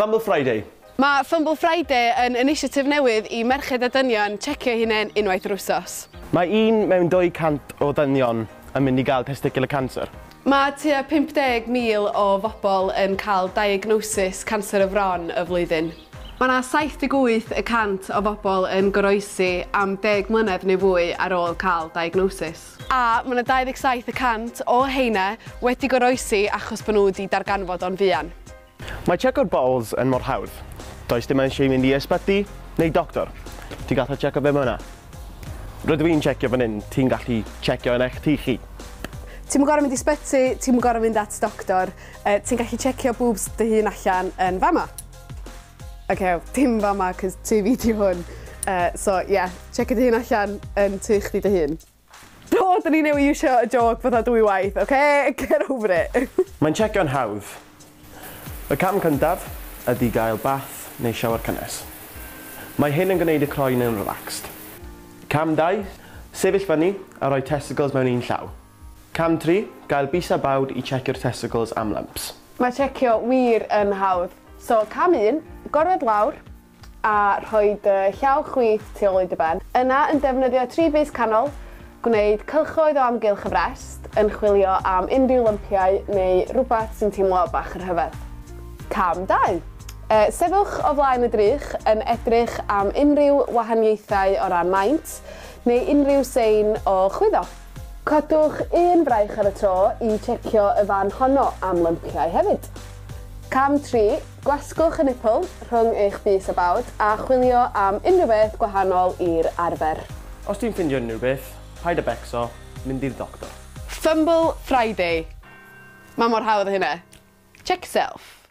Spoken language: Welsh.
Fumble Friday. Mae Fumble Friday yn initiative newydd i merched a dynion checio hunain unwaith yr wsos. Mae 1 mewn 200 o ddynion yn mynd i gael testicular cancer. Mae tua 50,000 o fobl yn cael diagnosis canser y fron y flwyddyn. Mae yna 78 y cant o bobl yn goroesi am 10 mlynedd neu fwy ar ôl cael diagnosis. A mae yna 27 y cant o heina wedi goroesi achos bod nhw wedi darganfod o'n fuan. Mae checko'r balls yn mor hawdd. Does dim eisiau mynd i ysbyty neu doctor. Ti'n gallu checo fe mewn. Rydw i'n checio fan hyn, ti'n gallu checio yn eich tŷ chi. Ti'm yn gorfod mynd i sbyty, ti'm yn gorfod mynd at doctor. Ti'n gallu checio boobs dy hun allan yn fama. Okay, dim fama, cos tŷ fi di hwn. So, yeah, checio dy hun allan yn tŷ chdi dy hun. Do, da ni newydd iwsio y joke fatha dwy waith, okay? Get over it. Mae'n checio'n hawdd. Y cam cyntaf ydy gael bath neu shower cynnes. Mae hyn yn gwneud y croen yn relaxed. Cam 2, sefyll fyny a rhoi testicles mewn un llaw. Cam 3, gael bys a bawd i checio'r testicles am lumps. Mae checio wir yn hawdd. So, cam 1, gorwedd lawr a rhoi dy llaw chwith tu ôl i dy ben. Yna, yn defnyddio tri bys canol, gwneud cylchoedd o amgylch y brest, yn chwilio am unrhyw lympiau neu rhywbeth sy'n teimlo bach yn rhyfedd. Cam 2. Sefwch o flaen y drych yn edrych am unrhyw wahaniaethau o ran maint neu unrhyw sein o chwyddo. Codwch un braich ar y tro i checio y fan honno am lympiau hefyd. Cam 3. Gwasgwch y nipple rhwng eich bys a bawd a chwilio am unrhyw beth gwahanol i'r arfer. Os ti'n ffindio unrhyw beth, paid â becso, mynd i'r doctor. Fumble Friday. Mae mor hawdd â hynna. Check yourself.